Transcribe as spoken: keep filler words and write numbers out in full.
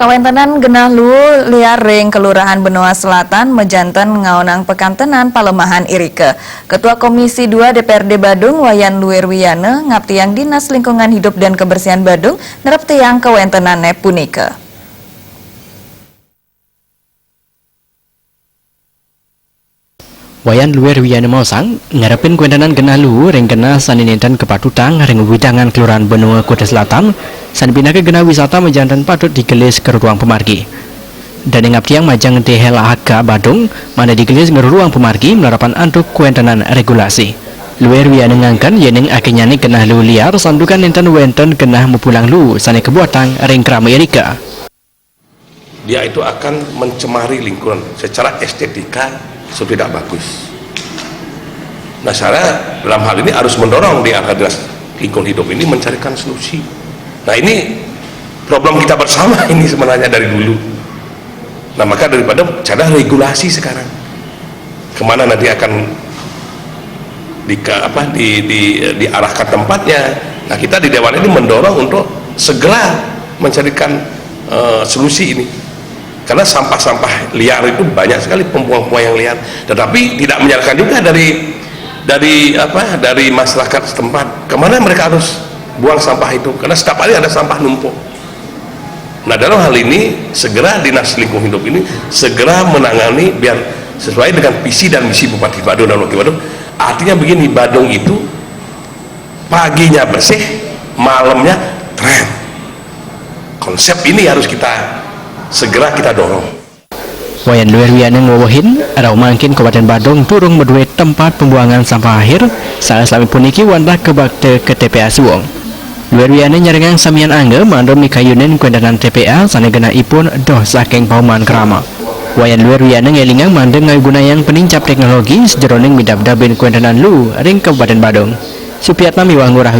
Kawéntenan genah luu liar ring Kelurahan Benoa Selatan majanten ngaonang pakantenan palemahan irika. Ketua Komisi dua D P R D Badung, Wayan Luir Wiyana, ngaptiang Dinas Lingkungan Hidup dan Kebersihan Badung nreptiang kawéntenané punika. Wayan Luir Wiyana maosang, ngarepin kawéntenan genah luu ring genah sané nénten kapatutang ring wewidangan Kelurahan Benoa Kuta Selatan, sané pinaka genah wisata majanten patut digelis ka ruruang pamargi. Dané ngaptiang majeng D H L H K Badung, mangda digelis ka ruruang pamargi malarapan antuk kawéntenan regulasi. Luir Wiyana ngangken yéning akéhnyané genah luu liar santukan nénten wénten genah mapulang luu sané kabuatang ring krama irika. Dia itu akan mencemari lingkungan secara estetika, sudah tidak bagus. Nah, saya dalam hal ini harus mendorong di angka Dinas Lingkungan Hidup ini mencarikan solusi. Nah, ini problem kita bersama ini sebenarnya dari dulu. Nah, maka daripada cara regulasi sekarang. Kemana nanti akan di, apa, di, di, diarahkan tempatnya. Nah, kita di Dewan ini mendorong untuk segera mencarikan, eh, solusi ini. Karena sampah-sampah liar itu banyak sekali, pembuang-pembuang yang liar. Tetapi tidak menyalahkan juga dari, dari apa, dari masyarakat setempat. Kemana mereka harus buang sampah itu? Karena setiap hari ada sampah numpuk. Nah, dalam hal ini segera Dinas Lingkungan Hidup ini segera menangani biar sesuai dengan visi dan misi Bupati Badung dan Wakil Badung. Artinya begini, Badung itu paginya bersih, malamnya tren. Konsep ini harus kita segera kita dorong. Wayan Luir Wiyana ngwewehin, rauh mangkin Kabupatén Badung durung madué tempat pembuangan sampah akhir, salah sami puniki wantah kabakta ka T P A suwung. Luir Wiyana nyarengin samian angga mangda mikayunin kawéntenan T P A sané genahipun doh saking pauman krama. Wayan Luir Wiyana ngélingang mangda ngagunayang panincap téknologi sajeroning midabdabin kawéntenan luu ring Kabupatén Badung. Supriyatna miwah Ngurah